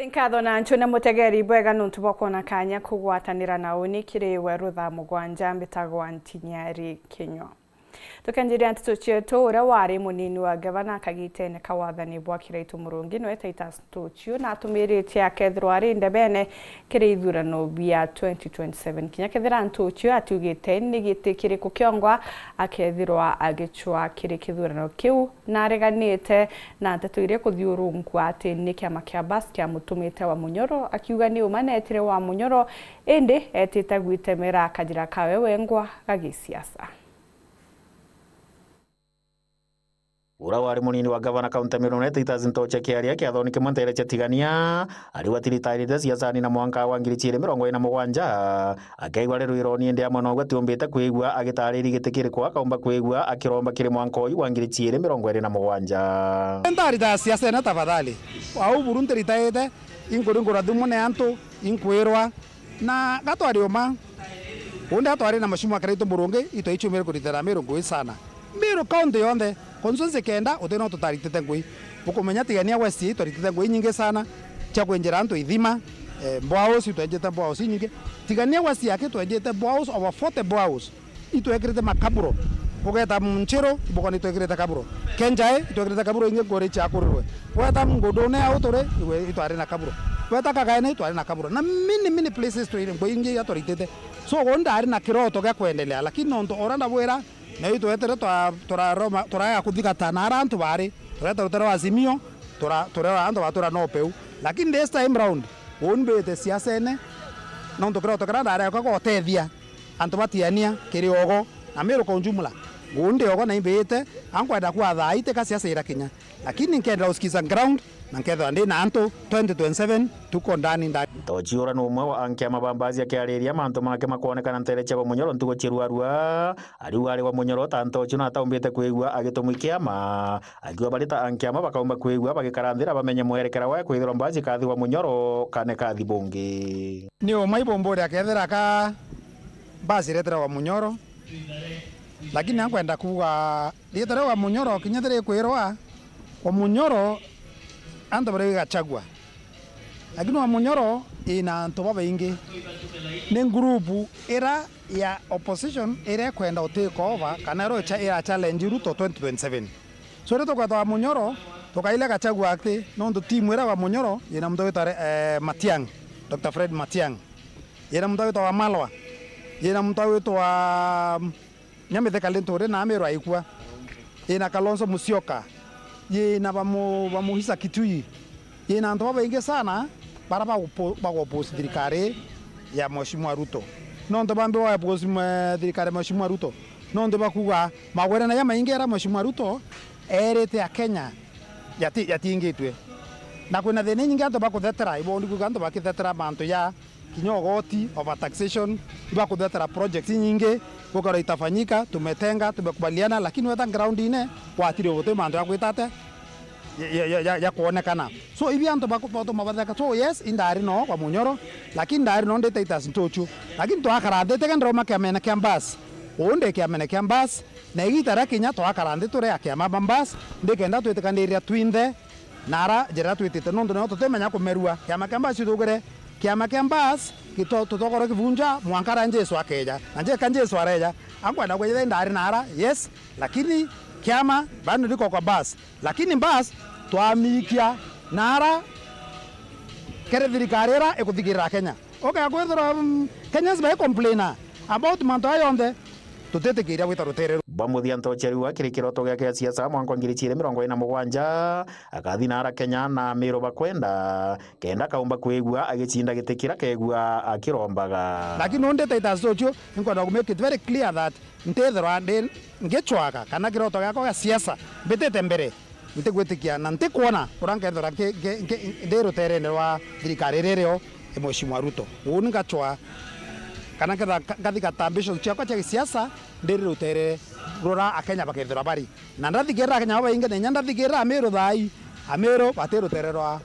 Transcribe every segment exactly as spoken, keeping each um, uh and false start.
Nkatho na ncune mutegeri bwega nuntu bwa kwona kanya kugwatanira na uni kiri we rutha mugwanja. Mbitagwa Ntinyari Kinyua. Tukenjiria nteto cietu, uria wari munini wa gavana kagitene ka wathani bwa Kiraitu Murungi niwe Titus Ntuchiu na atumiritie akethirwa ari ndebene kiri ithurano bia twenty twenty-seven. Kinya kethira Ntuchiu atiugite ni giti kiriku kiongwa akethirwa agicwa kiri kithurano kiu, na areganite na nteto iria ikuthiurungua ati ni kiama kia bus kiamutumite Wamunyoro, akiuga ni uma netire Wamunyoro, indi etite gwitemera kajira kawe wengwa ga gisiasa. Uria wari munini wa gavana kaunti ya Meru, Titus Ntoche Kiaria, kiathoni kimwe ntere cia Tigania, ariu atiritarite siasani na mwanka wa ngiri ciiri mirongo iri na mugwanja, akeigua ari rwironi, indi amwe nogwe atiumbite kwigua agitariri giti kiriku akaumba kwigua akiromba kiri mwanka uyu wa ngiri ciiri mirongo iri na mugwanja. Ntarita siasene tafadhali. Au buru ntiritaite, inkuri nkurathimwa ni antu, inkwirwa, na gatwari uma. Undi atwari na Mheshimiwa Kiraitu Murungi, itwaichumire kuritira Meru ngui sana. Meru kaunti yonthe, constituency kenda, uti no tutaritite ngui. Ukumenya Tigania West itwaritite ngui nyingi sana, cia kwinjira antu ithima, eh, boreholes, itwenjete boreholes inyingi. Tigania West yake itwenjete boreholes, over forty boreholes. Itwekirite makaburo. Ugeta Munchiru, ibukoni itwekirite kaburo. Kenjae, itwekirite kaburo ingi nkuri cia kurirwe. Weta ngundune ya uturi, iwe itwari na kaburo. Weta Kagaene, itwari na kaburo. Na many, many places twi, ngui ingi iria twaritite. So, uu ndari na kiroto gia kwendelea, lakini nontu uria ndabwira, na itwetere twa-, turaroma, turaya kuthigata na ara antu bari, tureta rutere rwa Azimio, tura-, turera antu batura no peu. Lakini this time round, uu mbite siasene, nontu kiroto kiria ndareka gutethia antu ba Tigania kiri ogo, na Meru kwa ujumla. Nguu ndi ogo na imbite, ankwenda kuathaa iti ka siasa irakinya. Lakini nkenda usikiza ground, na nkethira ndi na antu twenty twenty-seven, tuko ndani ndani. Ntochi ura ni umwe wa ankiama ba mbaasi akiariria mantu make makwonekana ntere cia Wamunyoro ntugu cia ruarua. Ariu ari Wamunyoro ta Ntochi na ataumbite kwigua agitumwa kiama. Akiuga bari ta ankiama bakaumba kwigua bagikara nthira bamenye mwerekera wa kwithirwa mbaasi kathi Wamunyoro kana kathi bungi. Ni umwe ibumburia kethira ka mbaasi iretera Wamunyoro, lakini ankwenda kuuga riitwa ria Wamunyoro kinya thira ikwirwa Wamunyoro antu baria Gachagua. Lakini Wamunyoro ina antu babaingi. Ni ngurupu ira ya opposition iria ikwenda u take over kana iria icha-, ira challenge Ruto twenty twenty-seven. So, riria tukweta Wamunyoro, tukaile Gachagua ati, nontu timu iria Wamunyoro ina muntu witwa, eh, Matiang, Doctor Fred Matiang. Ina muntu witwa Wamalwa. Ina muntu witwa, mm, Nyamitheka Linturi na Amiru aikua. Ina Kalonzo Musyoka. Yina bamu-, bamuhisa Kitui. Yina antu babaingi sana bara bagupo-, bagu-oppose thirikari ya Mheshimiwa Ruto. Nontu bambi ba-oppose mwe-, thirikari ya Mheshimiwa Ruto? Nontu bakuga magwere na jamaingi ara Mheshimiwa Ruto erite Akenya jati-, jatingitue. Na kwina thina inyingi antu bakuthetera, ibondi kuga antu bakithetera mantu ja kinya ugoti, overtaxation, ibakuthetera projects inyingi, gukora itafanyika, tumetenga, tumekubaliana, lakini weta ground-ine, gwatiri guti mantu ya gwita atia, ya, ya, ya, ya, ya kwonekana. So, ibi antu baku-, batuma batheka. So, yes, indari no kwa Munyoro, lakini ndari no ndi Titus Ntuchu. Lakini twakara nthi, tege ndiroma kiamene kia mbasi. Uu ndi kiamene kia mbasi, na igita ria kinya twakara nthi turi a kiama ba mbasi, ndikenda twitikanirira twinthe, na ara njira twitite, nontu nio tutimenya kumerua. Kiama kia mbasi thugire, kiama kia mbasi gito-, tutokorwa kivunja mwanka ara Jesu akeja. Na je-, ka Jesu areja, ankwenda kweja ndari na ara, yes, lakini kiama bado ndiko kwa mbasi. Lakini mbasi twamikia na ara kere thirikari ira ikuthikirira Kenya. Ukeya kwithirwa, mm, Kenyans bai complain about mantu aya yonthe, tutitikiria gwita rutere ru. Bwa muthia Ntoche riu akiri kiroto giake gia siasa mwaka wa ngiri igiri mirongo iri na mugwanja, akathi na ara Kenya na Amiru bakwenda, kenda kaumba kwigua agicinda giti kiria kegua akirombaga. Lakini undi Titus Ntochu, inkwenda ku make it very clear that ntithirwa ndi ngicwaga kana kiroto giakwa gia siasa mbitite mbere. Ntigwitikia na ntikwona uria nkethira nki-, nki-, nki-, ndi ruterene rwa thirikari iri rio i Mheshimiwa Ruto. Uu ni ngacwa kana nkethira nka-, ngathiga ta ambitions ciakwa cia gisiasa ndiri rutere rura Akenya bakethirwa bari. Na ndathikirira Akenya babaingi, na inya ndathikirira Amiru thaai, Amiru bati rutere rwa,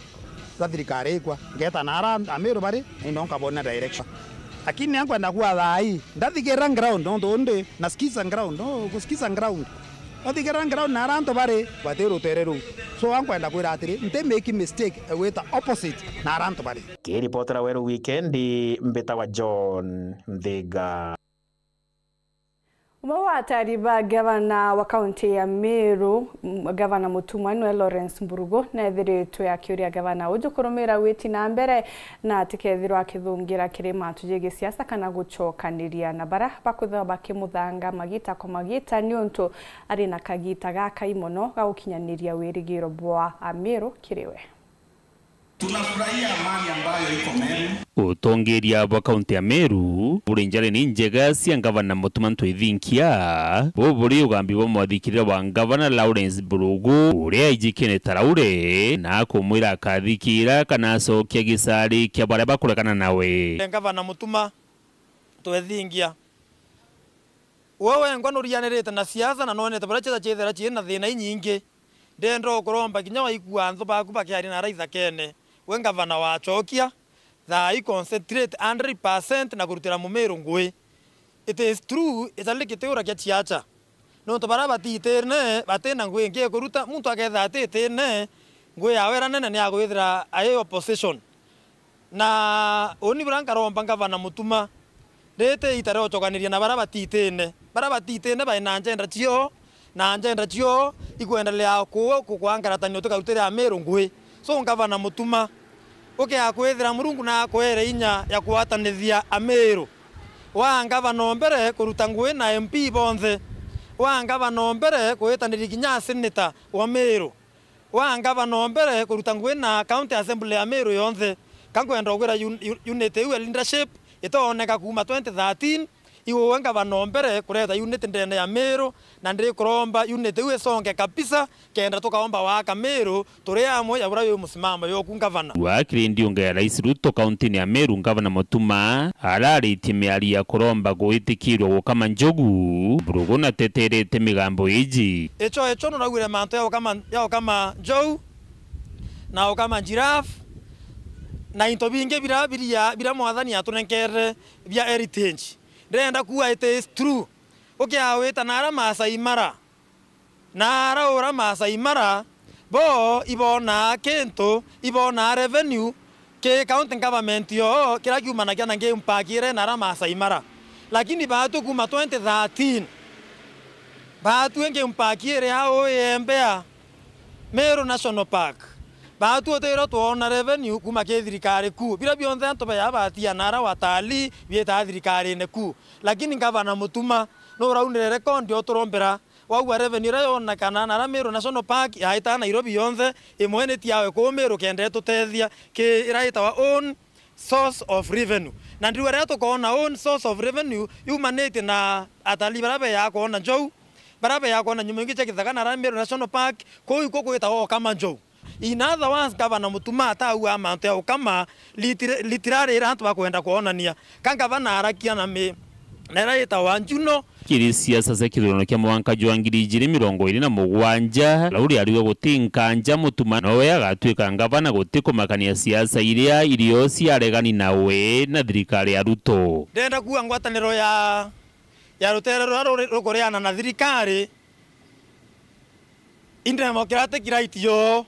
rwa thirikari ikwa. Ngeta na ara Amiru bari, na ino nkabona direction. Lakini ankwenda kuga thaai, ndathikirira ground, nontu undi na skiza ground, no, guskiza ground. Uthikira ground na ara antu bari bati rutere ruu. So, ankwenda kwira atiri, nti make mistake e gwita opposite na ara antu bari. Kiripotera Weru Wikendi, mbitagwa John Nthiga. Umwe wa atari ba gavana wa kaunti ya Meru, m-, Gavana Mutuma, niwe Lawrence Mburugu, neethiritwe akiuria gavana uju kurumira witi na mbere na atikethirwa akithungira kiri mantu jegii siasa kana gucokaniria na bara bakwithirwa bakimuthanga magita kwa magita, niuntu ari na kagita gakai mono ga gukinyaniria wirigiro bwa Ameru kiri we. Tunafurahia amani ambayo iko Meru. Utongeria bwa kaunti ya Meru buri njarene injega cia ngavana Mutuma Ntwithinkia, bu buri ugambi bwa mwathikirira wa ngavana Lawrence Mburugu, uria aijikene Taraure, na akumwira akathikira kana acokia gisari kia baria bakuregana nawe. Ngavana Mutuma Ntwithinkia, we wengwa nurianirite na siasa na nonete baria ciaca ciithira cii na thina inyingi. Ndenda ukuromba kinya waigua anthu baku bakiaria na ara ithakene, we ngavana wacokia, thaa ii concentrate hundred percent na kurutira Mumiru ngui. It is true, itali kitiura kia ciaca. Nontu baria batitine, batina ngui ingi ikuruta, muntu aketha atitine, ngui yawe iria nene ni agwithira ai opposition. Na uni buria nkaromba ngavana Mutuma, riti ita ria ucokaniria na baria batitine. Baria batitine bai na agenda cioo, na agenda cioo ikwendelea ku-, ku-, kwangaratania tukarutire Ameru ngui. So, ngavana Mutuma, ukiakwithira Murungu na akwere inya ya kwatanithia Ameru. Wa ngavana o mbere kuruta ngui na M P bonthe. Wa ngavana o mbere kwitaniria kinya senator wa Meru. Wa ngavana o mbere kuruta ngui na County Assembly ya Meru yonthe. Ka nkwenda ukwira un-, un-, unity iu ya leadership itooneka kuuma twenty thirteen, iwe ngavana o mbere kureta unity ndene ya Meru, na ndikuromba unity iu isonge kabisa, kenda tukaomba waka Meru turi amwe ya buria wi musimamo yoku ngavana. Wa kiri ndiunga ya Rais Ruto kauntini ya Meru, ngavana Mutuma araritie miario ya kuromba gwitikirwa gukama njogu, Mburugu nateterete migambo iji. Icho, icho nuraugire mantu ya ukama, ya ukama njou na ukama giraffe na into bingi bira, biria, biria mwathani atunenkere bia heritage. Ndirenda kuuga it is true. Ukiawita na ara Maasai Mara, na araura Maasai Mara, bo ibonaa kintu, ibonaa revenue ki county government yoo, kiria kiumanagia na game park iria ina ara Maasai Mara. Lakini baatu kuuma twenty thirteen, baatu game park iria uu iembea Meru National Park, baatu utwirwa twona revenue kuuma ki thirikari kuu. Biria bionthe antu bea batia na ara watalii bietaa thirikarine kuu. Lakini ngavana Mutuma nuraunire rekondi uturombera waugua revenue iria yonekana na ara Meru National Park yaita Nairobi yonthe, imwe ni tiawe kuu Meru kenda itutethia ki iria itawa own source of revenue. Na ndiuga riria tukoona own source of revenue yumanitie na atalii baria beyaa kwona njou, baria beyaa kwona nyumo ingi cia githaka na ara Meru National Park, kuu ikuo gwitawa ukama njou. In other words, Gavana Mutuma atauga mantu ya ukama litira-, litirari ira antu bakwenda kwonania. Ka ngavana arakia na mi-, na ira itawa njuno. Kiri siasa cia kithurano kia mwanka jwa ngiri ijiri mirongo iri na mugwanja, Lauri ariuga guti nkanja Mutuma nowe agatuika ngavana, guti kumakania siasa iria irio ciaregani nawe na thirikari ya Ruto. Ndenda kuuga ngwataniro ya, ya rutere ruria ruri-, rukuriana na thirikari i democratic right yoo,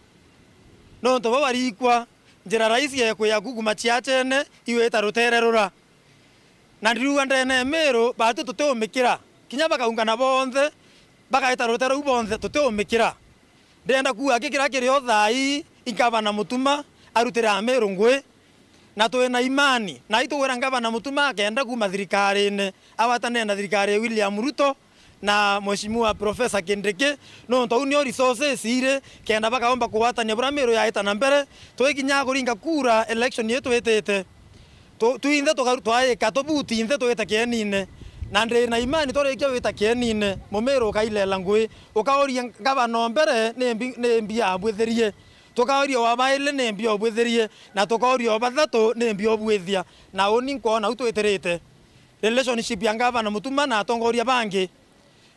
nontu bo barikwa njira raisi ya kwia kuguma ciachene iwita rutere rura. Na ndiruga ndene Miru, batu tutiumikira. Kinya bakaungana bonthe, bagaita rutere ruu bonthe, tutiumikira. Ndenda kuuga ki kiria kiri o thaa ii, i Ngavana Mutuma arutire Amiru ngui, na twi na imani, na itugwira Ngavana Mutuma akenda kuuma thirikarine, agwatanire na thirikari ya William Ruto na Mheshimiwa Professor Kindiki, nontu au nio resources iri, kenda bakaomba kugwatania buria Miru yaita na mbere. Twikinya kuringa kura election ii twitite, tu-, twinthe tuka-, twaika tubuti inthe twite kienine, na ndi na imani twarikia wita kienine, Mumiru ukailela ngui, ukauria Ngavana o mbere ni mbi, ni mbi abwithirie. Tukauria wa baili ni mbi obwithirie, na tukauria wa bathatu ni mbi obwithia. Na uni nkwona u twitirite. Relationship ya Ngavana Mutuma na atongoria bangi,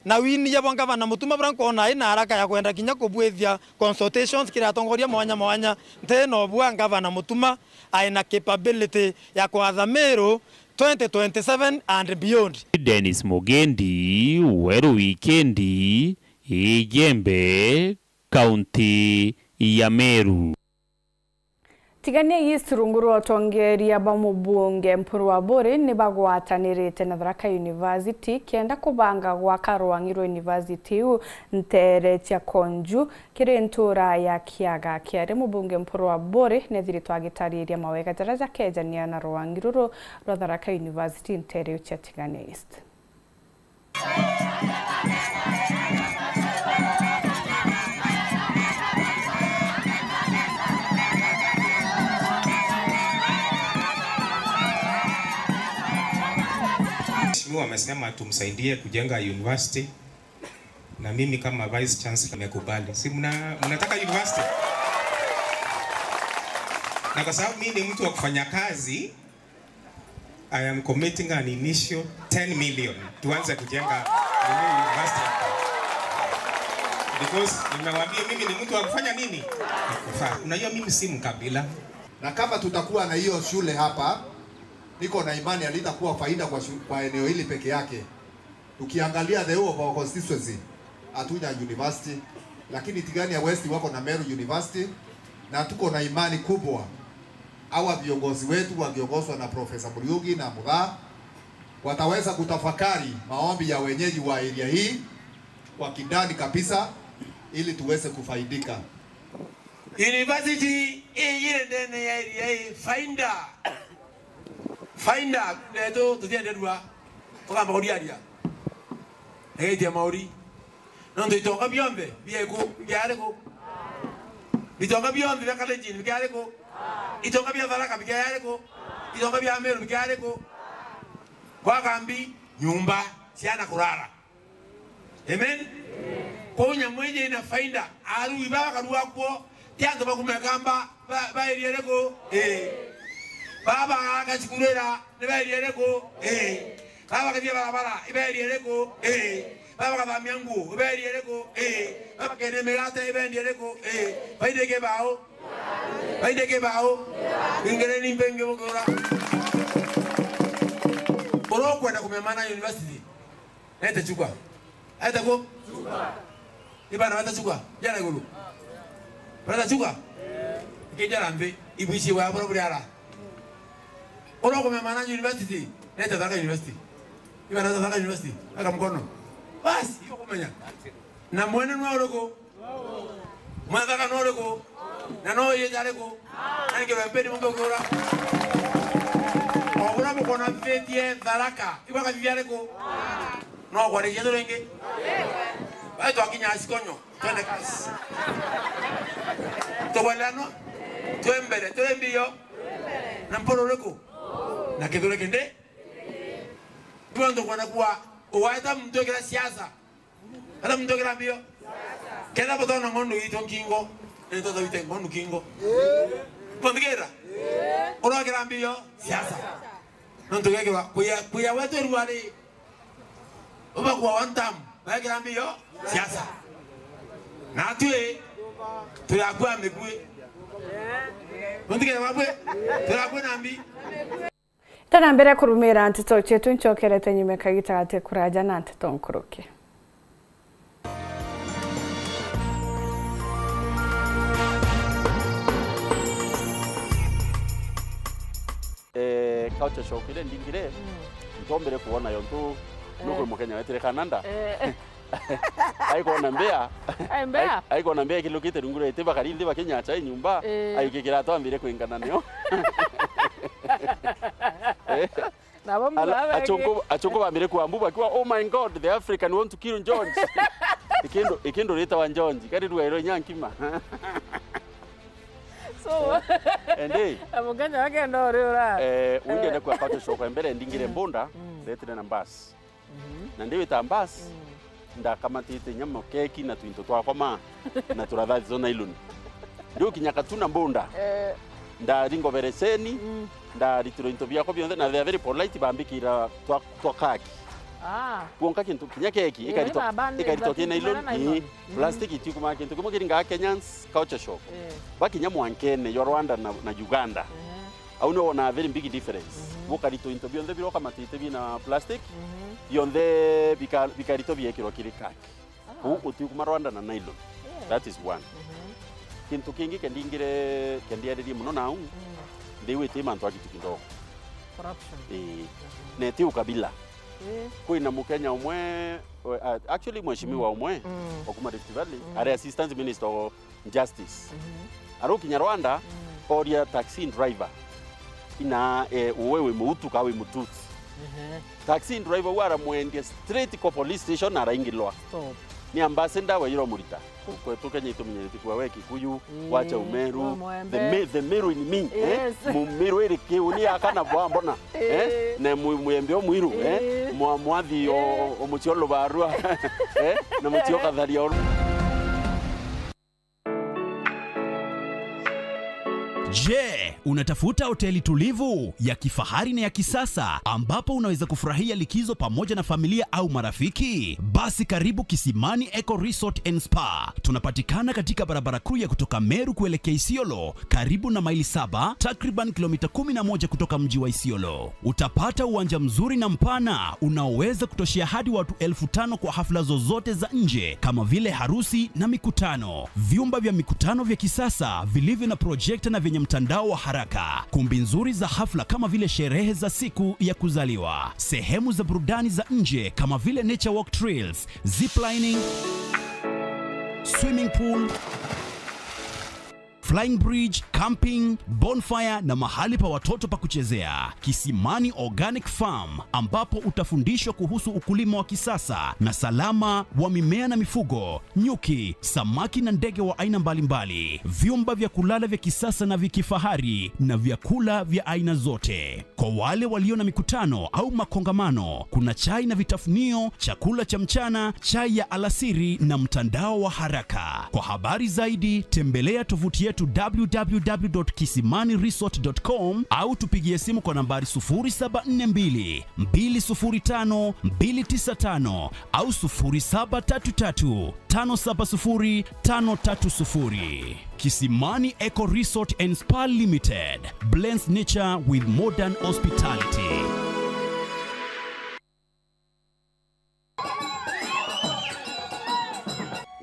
na winia bwa Ngavana Mutuma buria nkwona ai na haraka ya kwenda kinya kubwithia consultations kiri atongoria mwanya mwanya, nti na ubua Ngavana Mutuma ai na capability ya kwatha Miru twenty twenty-seven and beyond. Dennis Mugendi, Weru Wikendi, Igembe, kaunti ya Meru. Tigania East rungu rwa utongeria bwa mubunge Mpuru Aburi ni bagwatanirite na Tharaka University kenda kubanga gwaka rwang'i rwa university iu nteere cia Konju kiri ntura ya Kiaga. Kiari mubunge Mpuru Aburi nethiritwe agitariria mawega jaria jakejania na rwang'i ruru rwa Tharaka University nteere iu cia Tigania East. Mheshimiwa amesema tumsaidie kujenga university, na mimi kama Vice Chancellor nimekubali. Si mna-, mnataka university? Na kwa sababu mimi ni mtu wa kufanya kazi, I am committing an initial ten million tuanze kujenga nini, university hapa. Because nimewaambia mimi ni mtu wa kufanya nini? Kufaa. Unajua mimi si mkabila. Na kama tutakuwa na hiyo shule hapa, niko na imani halitakuwa faida kwa shu-, kwa eneo hili peke yake. Tukiangalia the whole of our constituency, hatuna university, lakini Tigania West wako na Meru University, na tuko na imani kubwa hawa viongozi wetu wakiongozwa na Profesa Muriuki na Muthaa wataweza kutafakari maombi ya wenyeji wa area hii kwa kindani kabisa ili tuweze kufaidika. University ii iri ndene ya area ii, faida. Faida ndeto tutienderua. Tukamba kuriaria. Egetia mauri. Nontu itonga bionthe bieku, biariku? Bitonga bionthe bia Kalenjin bikiariku? Itonga bia Tharaka bikiariku? Itonga bia Meru bikiariku? Kwaga mbi, nyumba, ciana kurara. Amen? Kwou nyamu iji ina faida, arui baba bakarua kuo, ti antu bakumekamba, ba, ba area iriku? Ii. Baba bagaka cukuru ira, ni ba area iriku? Ii. Baba bakathia barabara, iba area iriku? Ii. Baba bakathamia nguo, iba area iriku? Ii. Baba bakenia migate, iba area iriku? Ii. Faida iki bao? Faida iki bao? Ingereni mpenge mukura. Uria ukwenda kumemana university, Ete Chuka. Ete ku? Chuka. Ibana bata Chuka? Jana iguru. Bata Chuka? Ikijara mbi, ibwici wa bora buri ara. Uria ukumemana university, nete Tharaka University. Ibana bata Tharaka University, aka mkono. Basi, iko kumenya. Na mwene nwa uriku? Mwathaka no uriku? Na no yita ariku? Na ningirwe mpeni muntu ukiura. O buria bukonathitie Tharaka, ibwa kathithia ariku? No kwarikia tu ringi. Bai twakinya Sikonyo, twende kasi. Tugwelano, twe mbere, turi mbio. Na mporo uriku? Na kithure kindi? Ndio ndio kwenda kuwa uwaeta muntu ikira siasa. Ata muntu akira mbio? Kenda butona ng'ondu itu nkingo, ni tutawite ng'ondu kingo. Kunthikira? Urakira mbio siasa. Nontu gekirwa kuya, kuya wetu ruari. Uba kwa one term, bakira mbio siasa. Na tui, turakua mikui. Kunthikira babwe, turakua na mbi. Tena mbere kurumira nteto cietu, ncokerete nyuma kagita gati kuraja na nteto nkuruki. Eh, culture shock ile ndingire, mm, ntombere kuona yo ntu, eh, nukuri Mukenya wetire Canada. Eh. Aikona mbea. Ai, mbea. Ai-, aikona mbea ikilukite rungu rwa iti, bakari nthi bakinya chai nyumba, eh, aikikira twambire kwingana nio. Eh. Nabo ala-, mugaba achungu, achungu bambire kuambu bakiwa, "Oh my God, the African want to kill George." Ikindu, ikindu ritawa George, kari rwairo nyankima. So, ende. Mukenya wake ndo uri ura. Eh, uyu, eh, ndenda kwa culture shock mbere ndingire, mm, mbunda, mm, ndetire na bus. Mhm. Na ndi wita bus, mm, ndakamatite nyamo keki na twinto twakwa ma, na turathathi twa nylon. Ndiukinya Katuna mbunda. Eh. Ndari ngobere ceni, mm, ndaritirwa into biakwa bionthe, na they are very polite, bambikira twa, twa kaki. Ah. Kwonka kintu kinya keki, eh, ikaritwa, baba, ni ikaritwa ki nylon, nylon, ii, mm, plastic itiukumaa kintu kimwe kiringaa Kenyans culture shock. Eh. Bakinya mwankene jwa Rwanda na, na Uganda. Eh. Au niwe wonaa very big difference. Mhm. Bukaritwa into bionthe biria ukamatite bina plastic, mhm, bionthe bika-, bikaritwa biekirwa kiri kaki. Kuu utiukuma Rwanda na nylon. Yeah. That is one. Mhm. Kintu kingi kendingire, kendiaririe muno nau, mm, nthi iu iti mantu a kitu kidogo. Corruption. Ii. Mhm. Na iti ukabila. Ii. Kwina Mukenya umwe, uh, actually mheshimiwa, mm, umwe, mm, wa kuma Rift Valley, mm, ari assistant minister o Justice. Mhm. Arukinya Rwanda, mm, oria taxi driver, ina, eh, uwe wi Muhutu ka wi Mututsi. Mhm. Taxi driver uu aramwendia straight kwa police station, araingilwa. Stop. Ni ambassador wa iro murita. Kwetu Kenya itumenyerete kuwa we Kikuyu, mm, wacha Umeru, wa Mwembe. The Mi-, the Meru in me, eh? Yes. Mumeru iri kiu ni akana bwa mbona, eh? Eh. Na mu-, Mwembe o mwiru, eh? Eh. Mwa-, mwathi o, eh, o mucio lubarua, eh? Na mucio, eh, katharia o. Je, unatafuta hoteli tulivu, ya kifahari na ya kisasa ambapo unaweza kufurahia likizo pamoja na familia au marafiki? Basi karibu Kisimani Eco Resort and Spa. Tunapatikana katika barabara kuu ya kutoka Meru kuelekea Isiolo, karibu na Maili Saba, takriban kilomita kumi na moja kutoka mji wa Isiolo. Utapata uwanja mzuri na mpana unaoweza kutoshea hadi watu elfu tano kwa hafla zozote za nje kama vile harusi na mikutano. Vyumba vya mikutano vya kisasa vilivyo na projekta na vyenye mtandao wa haraka. Kumbi nzuri za hafla kama vile sherehe za siku ya kuzaliwa. Sehemu za burudani za nje kama vile nature walk trails, ziplining, swimming pool, flying bridge, camping, bonfire na mahali pa watoto pa kuchezea. Kisimani Organic Farm, ambapo utafundishwa kuhusu ukulima wa kisasa na salama wa mimea na mifugo, nyuki, samaki na ndege wa aina mbalimbali, vyumba vya kulala vya kisasa na vya kifahari na vyakula vya aina zote. Kwa wale walio na mikutano au makongamano, kuna chai na vitafunio, chakula cha mchana, chai ya alasiri na mtandao wa haraka. Kwa habari zaidi, tembelea tovuti yetu w w w dot kisimani resort dot com au tupigie simu kwa nambari sufuri saba nne mbili, mbili sufuri tano, mbili tisa tano au sufuri saba tatu tatu, tano saba sufuri, tano tatu sufuri. Kisimani Eco Resort and Spa Limited blends nature with modern hospitality.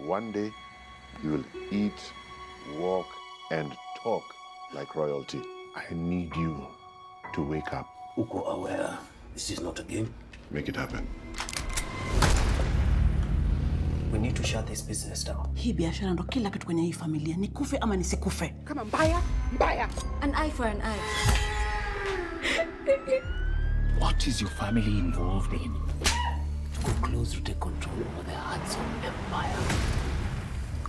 One day, you will eat, walk, and talk like royalty. I need you to wake up. Uko aware this is not a game? Make it happen. We need to shut this business down. Hii biashara ndo kila kitu kwenye hii familia. Nikufe ama nisikufe. Kama mbaya, mbaya. An eye for an eye. What is your family involved in? Tuko close to take control over the hearts of empire.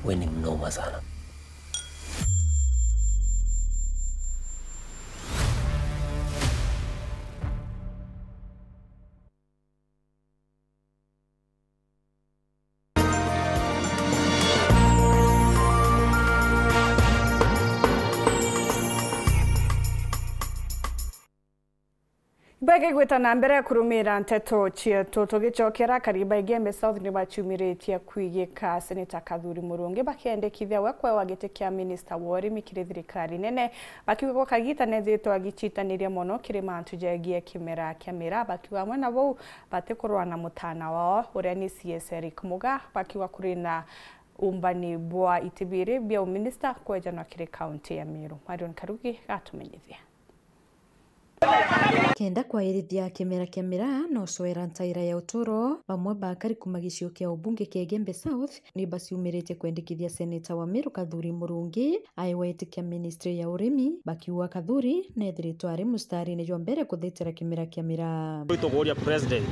We ni mnoma sana. Baigwita na mbere kurumira nteto cietu, tugicokera, akari ba Igembe South ni baciumiritie kwigika Seneta Kathuri Murungi bakiendekithia we kwewa giti kia minista wa urimi kiri thirikari nene, bakiuga gwa kagita nethitwe agicitaniria mono kiri mantu jegie kimera kia miraa, bakiuga amwe na bau batikurwa na mutana wao uria ni C S Eric Muga, bakiuga kuri na umbani bwa iti biiri bia uminista kwejanwa kiri kaunti ya Meru. Marion Karugi gatumenyithia. Kenda kwairithia kimera kia miraa na ucwera ntaira ya uturo, bamwe ba akari kuma gicigo kia ubunge kia Igembe South ni baciumiritie kwendekithia seneta wa Meru Kathuri Murungi aewa giti kia ministry ya urimi, bakiuga Kathuri nethiritwe ari mustarine jwa mbere kuthitira kimera kia miraa. Itukuria president,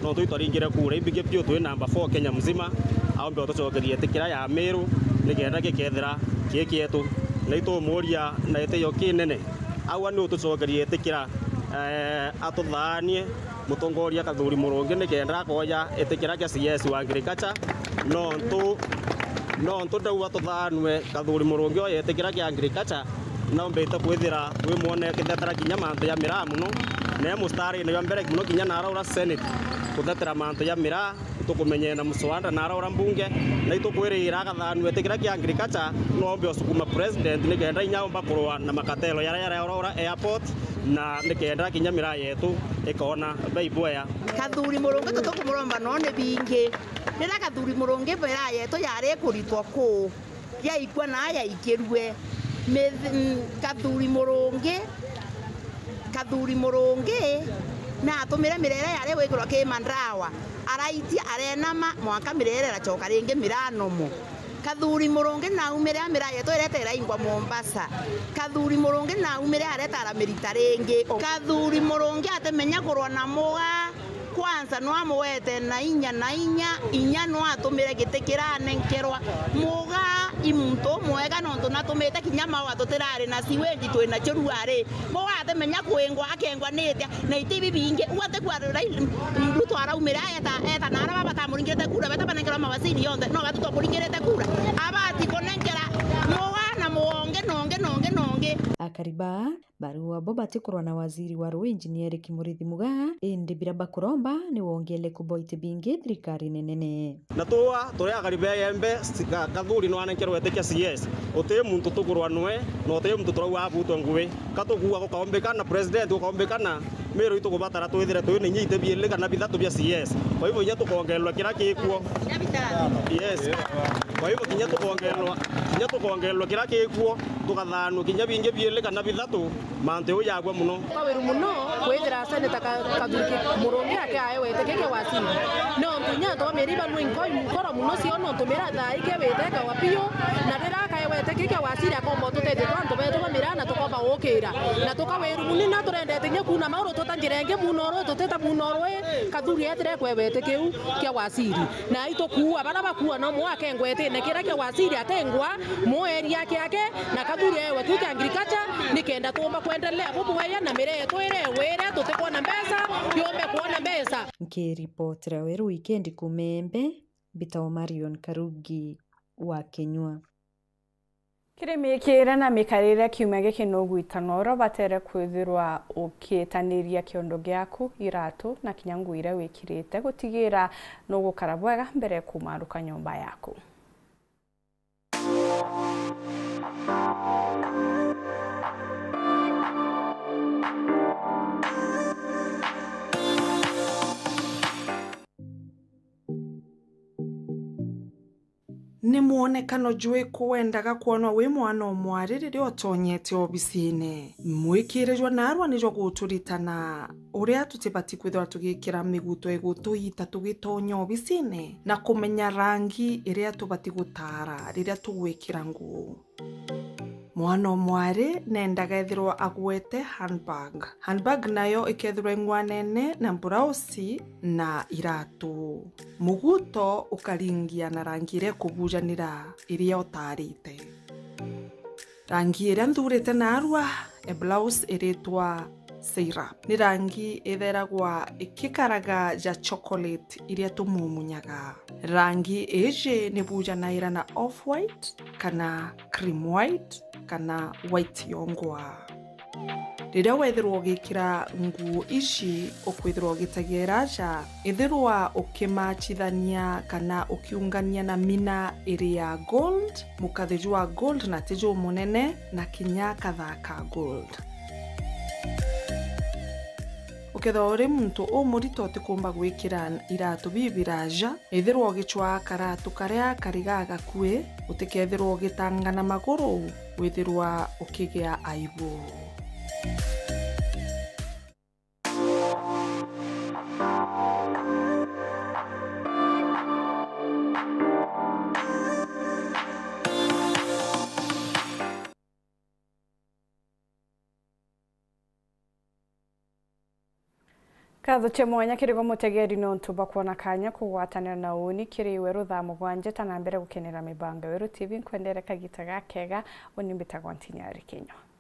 no twi twaringire kura imbingi biu, twi namba four Kenya mzima, aumbe utucokerie giti kiria ya Meru nikenda gikethira ki kietu, na itumuria na gitio kinene. Aua ni utucokerie giti kiria, eh, atuthaanie mutongoria Kathuri Murungi nikenda akoya giti kiria kia C S wa agriculture, nontu, nontu ndauga tuthaanue Kathuri Murungi oye giti kiria kia agriculture, naumbite kwithira wi mwone kithetera kinya mantu ya miraa mono, na e mustarine jwa mbere mono kinya naraura Senate kuthetera mantu ya miraa. Tukumenyera na mswada na araura mbunge, na itukwirira agathanue ti kiria kia agriculture, no ombe usukuma president nikenda inya omba kurwa na makatelo yara yara auraura airport, na nikenda kinya miraa yetu ikona baibwea. Kathuri Murungi tutikumuromba no ni bingi. Riria Kathuri Murungi miraa yetu yari kuritwa kuu, yaikua na yaikirue. Mith-, mm, Kathuri Murungi, Kathuri Murungi natumire mirere yari gwikirwa ki mandawa, araitia arenama, mwanka mirere iracoka ringi miranomo. Kathuri Murungi naumire a miraa yetu ireta iraingwa Mombasa. Kathuri Murungi naumire areta aramirita ringi. Kathuri Murungi atimenya kurwa na muga. Kwanza, no amuwete na inya na inya, inya no atumire giti kiranenkerwa. Muga i muntu umwega, nontu natumite kinya maua tutirari na siwendi twi nacio ruari. Muga atimenya kwingwa, akengwa ni atia, na iti ibi bingi. Uu atikwirira Ruto araumire, aeta, eta na ara baba batamuringirite kura, beta banenkerwa mawaziri yonthe, no batu twakuringirite kura. Abati kunenkera muga na muonge, nonge, nonge, nonge. Akari ba Barua bo batikurwa na waziri wa ruu Engineer Eric Muriithi Mugaa, indi biria bakuromba ni wongereku bwa iti bingi thirikarine nene. Na tuwa turi akari ba Igembe, Kathuri nwanenkerwe iti kia C S. Uti muntu tukurwa nwe, na uti muntu turauga abutwe ngui. Ka tukuuga gukaumbikana, president gukaumbikana, Meru itukubatara twithire twi na inya iti biiri kana bithatu bia C S. Kwa hivyo inya tukongererwa kiria kikuo. Yes. Kwa hivyo kinya tukongererwa, kinya tukongererwa kiria kikuo, tukathanua kinya bingi biiri kana bithatu. Mantu jau jagwa mono. Kwa wiru mono kwithira Seneta Ka-, Kathuri Ki-, Murungi akiaewa iti ki kia waziri. Nontu inya antu ba Miriba nwe nkoro mono cio nontu Miriba thaa ii kewite ikawa piu, na riria akaewa iti ki kia waziri akomba ututethia twa antu betu ba Miriba na tukomba gukira. Na tuka wiru munini na turendete inya kuuna mauru tuta njira ingi muno uru tutita muno uru ii Kathuri ethire kwewa iti kiu kia waziri. Na itukuua bara bakuua no mwa akengwa itine kiria kia waziri atengwa mu area kiake. Na Kathuri ewe kiu kia agriculture, nikenda tuumba kwendelea bubwega na miraa yetu iria igwire tutikwona mbeca, yumbe kwona mbeca. Nkiripotera Weru Wikendi kuuma Igembe, mbitagwa Marion Karugi wa Kinyua. Kiri miikire na mikarire kiumia giki nugwita noro batere kwithirwa ukiitaniria kiondo giaku, iratu na kinya nguo iria wikirite, gutigira nugukara bwega mbere ya kumaruka nyomba yaku. Ni mwonekano juriku wendaga kwonwa wi mwana o mwari riria utonyete obisine? Mwikire jwa naarua ni jwa guturitana uria tutibati kwithirwa tugikira miguto igutuita tugitonya obisine, na kumenya rangi iria tubati gutaara riria tugwikira nguu. Mwana o mwari nendaga ethirwa agwete handbag. Handbag nayo ikethirwa ing'wanene na mburausi na iratu. Muguto ukaringia na rangi iria ikubujanira iria utaarite. Rangi iria nthurite naarua e blouse iritwa Seirap. Ni rangi itheragwa ikikaraga ja chocolate iria tumumunyaga. Rangi iji ni bujanaira na off white, kana cream white, kana white yongwa. Riria wethirwa ugikira nguu ici, ukwithirwa ugitagia iraja, ithirwa ukimachithania kana ukiungania na mina iri ya gold, mukathi jwa gold na ti jumunene, na kinya kathaa ka gold. Ukethirwa uri muntu umurito utikumba gwikira iratu bibiraja, ithirwa ugicwaa karatu karia kari gagakui, utikethirwa ugitanga na maguru, withirwa ukigia aibu. Nkatho cia mwanya kiri gwe mutegeri nontu bwa kwona kanya kugwatanira na uuni kiri iwe ruthaa mugwanja ta na mbere gukenera mibango ya Weru T V. Nkwendere kagita gakega, uni mbitagwa Ntinyari Kinyua.